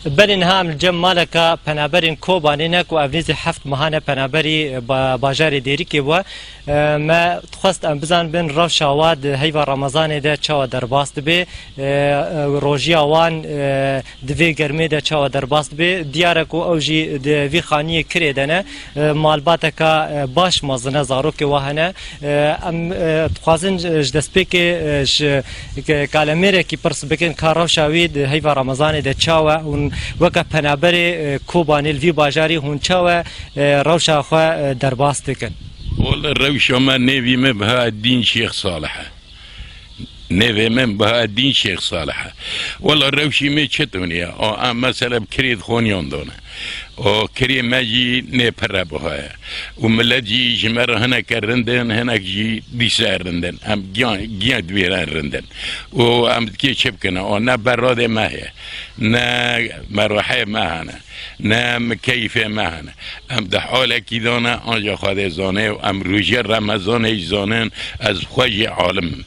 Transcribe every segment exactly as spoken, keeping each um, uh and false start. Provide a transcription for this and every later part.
Belê niha em li cem maleka penaberên Kobanê ne ku ev nêzî heft mehan e penaberî ba-, bajarê Dêrikê bû. E, me dixwest em bizanibin rewşa wa di heyva Remezanê de çawa derbas dibe, e, e, rojiya wan, e, di vê germê de çawa derbas dibe. Diyar e ku ew jî di vî xaniyê kirê de ne, e, malbateka, e, baş mezin e, zarokê wa hene. E, em, e, dixwazin ji, ji destpêkê, e, ji ke-, kalemêrekî pirs bikin ka rewşa wî di heyva Remezanê de çawa hûn weke penaberê, e, Kobanê li vî bajarî hûn çawa, e, rewşa xwe, e, derbas dikin? Wele rewşa me nêvî me biha Dîn Şêx Salih e. Nêvê min biha Dîn Şêx Salih e. Wela rewşî me çi toniye? O, em mesela bi kirê dixoniyan dane. O kirê me jî nê pire buha ye. Û millet jî ji me re hineke rind in, hinek jî dîse rind in. Em giyan, giyan divêren rind in. Û em dikê çi bikin? O ne beradê me heye, ne merweheyê me hene, ne mikeyfê me hene. Em di halekî de ne, anca Xwedê zane û em rojê Remezanê jî zanin, ez xwe jî alim im.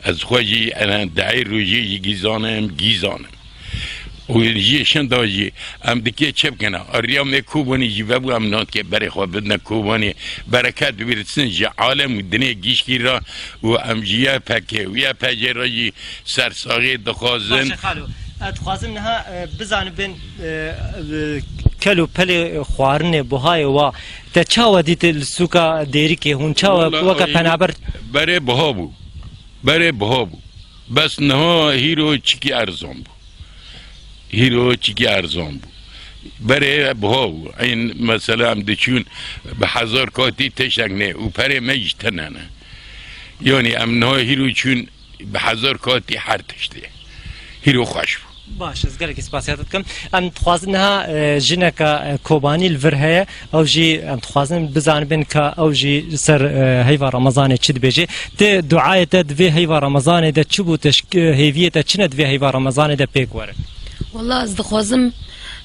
Ez xwe jî, ene, dehê rojê jî gîzanim, gîzanim. Û jî şinda jî em dikê çi bikine? Ariya me Kobanî jî vebû, em nake berê xwe bidine Kobanî. Bereket wîrsin ji alem û dinê gişkî re û em ji Y P K û Y P J re jî sersaxî dixwazin. Baş e, xalo. Ez dixwazim niha, e, bizanibin, e, e, kel û pelê xwarinê buhayê wa te çawa dît li sûka Dêrikê? Hûn çawa Wala weke ay penaber? Berê buha bû. Berê buha bû. Bes niha hîro çikî erzan bû. Hîro çikî erzan bû. Berê buha bû. Eyn mesela em diçûn bi hezar katî tiştek nê û perê me jî tine ne. Yanî em niha hîro çûn bi hezar katî her tiştê. Hîro xweş bû. Baş, ez gelekî spasiya te dikim. Em dixwazin niha, e, jineka, e, Kobanî li vir heye. Ew jî em dixwazin bizanibin ka ew jî ser, e, heyva Remezanê çi dibêje. Ti duayê te divê heyva Remezanê de çi bû, te şik-, hêviyê te çi ne divê heyva Remezanê de pêk were? Wela ez dixwazim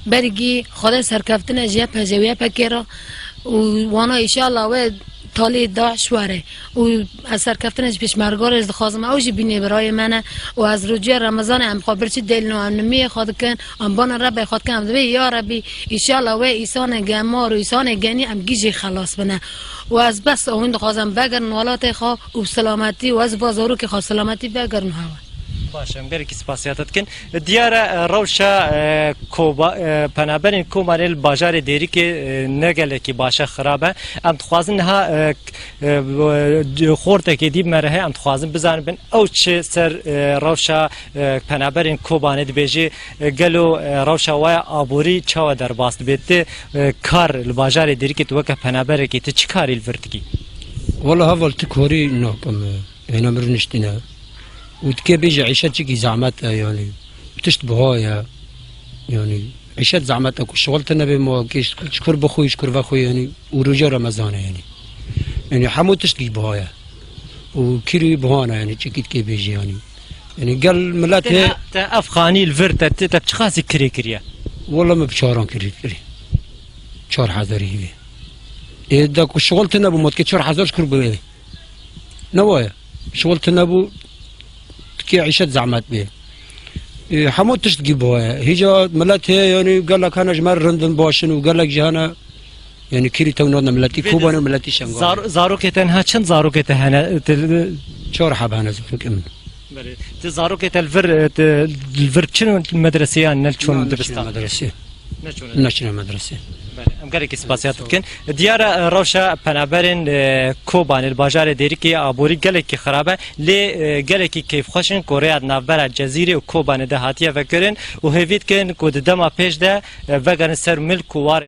bergî Xwedê serkeftine ji Y P J û Y P K re û wana, înşallah wê talê DAIŞ were. Û ez serkeftine ji pêşmerga re jî dixwazim, ew jî bînê birayê me ne. Û ez rojîya Remezanê em xwe birçî dêlin û em nimiyê xwe dikin, em bana Rebê xwe dikin, em dibê, ya Rebî, înşallah wê îsanê gemar û îsanê genî em gî jî xelas bine. Û ez bes ewîn dixwazim, vegerin welatê xwe û bi selametî û ez va zarokê xwe bi selametî vegerin hewa. Baş, em gelekî spasiya te dikin. Diyar e, rewşa, e, Koba-, e, penaberên Kobanê li bajarê Dêrikê, e, ne gelekî baş e, xirab e. Em dixwazin niha, e, k-, e, xortekê dî me re heye, em dixwazin bizanibin ew çi ser, e, rewşa, e, penaberên Kobanê dibêje, e, gelo, e, rewşa waya aborî çawa derbas dibe? Ti, e, kar li bajarê Dêrikê tu weke penaberekî tu çi karî li vir dikî? Wela heval tu korî nakim. Hêna mir niştîne. Û dikê bêje îşet çikî zehmet e, yanî tişt buha ye. Yanî îşet zehmet e ku şixul tine bê, ma kê ji kur bixwî, ji kur vexwî, yanî û roja Remezan e, yanî. Yanî hemû tişt kî buha ye. Û kîrî buha ne, yanî çikî dikê bêje, yanî. Yanî gel milet hê. Te, te ev xanî li vir te, te, te çiqasî kirê kiriye? Wela min bi çaran kirê kiriye. Çar hezarî hîvê. Ê de ku şixul tine bû, ma dikê çar hezar ji kur bû ê. Ne waye. Şixul tune bû, tikê îşet zehmet bê. E, hemû tişt gî bi waye. Hîca milet heye, yanî gelek hene ji me re rind in, baş in û gelek jî hene, yanî kîrî tew nadine miletî, Kobanê miletî Şengalê. Zar-, zarokê te niha çend zarokê te hene? Te Çar heb hene zarokê min. Belê. Ti zarokê te li vir, e, ti li vir çin medresê yan ne li çûn dibistan? Neçûne medresê. Neçûne. Neçûne medresê. Belê. Em gelekî spasiya te dikin. Diyar e, rewşa penaberên, e, Kobanê li bajarê Dêrikê aborî gelekî xirab e. Lê, e, gelekî keyfxweş in ku rêya di navbera Cezîrê û Kobanê de hatiye vekirin û hêvî dikin ku di dema pêş de, e, vegerin ser milk û warê.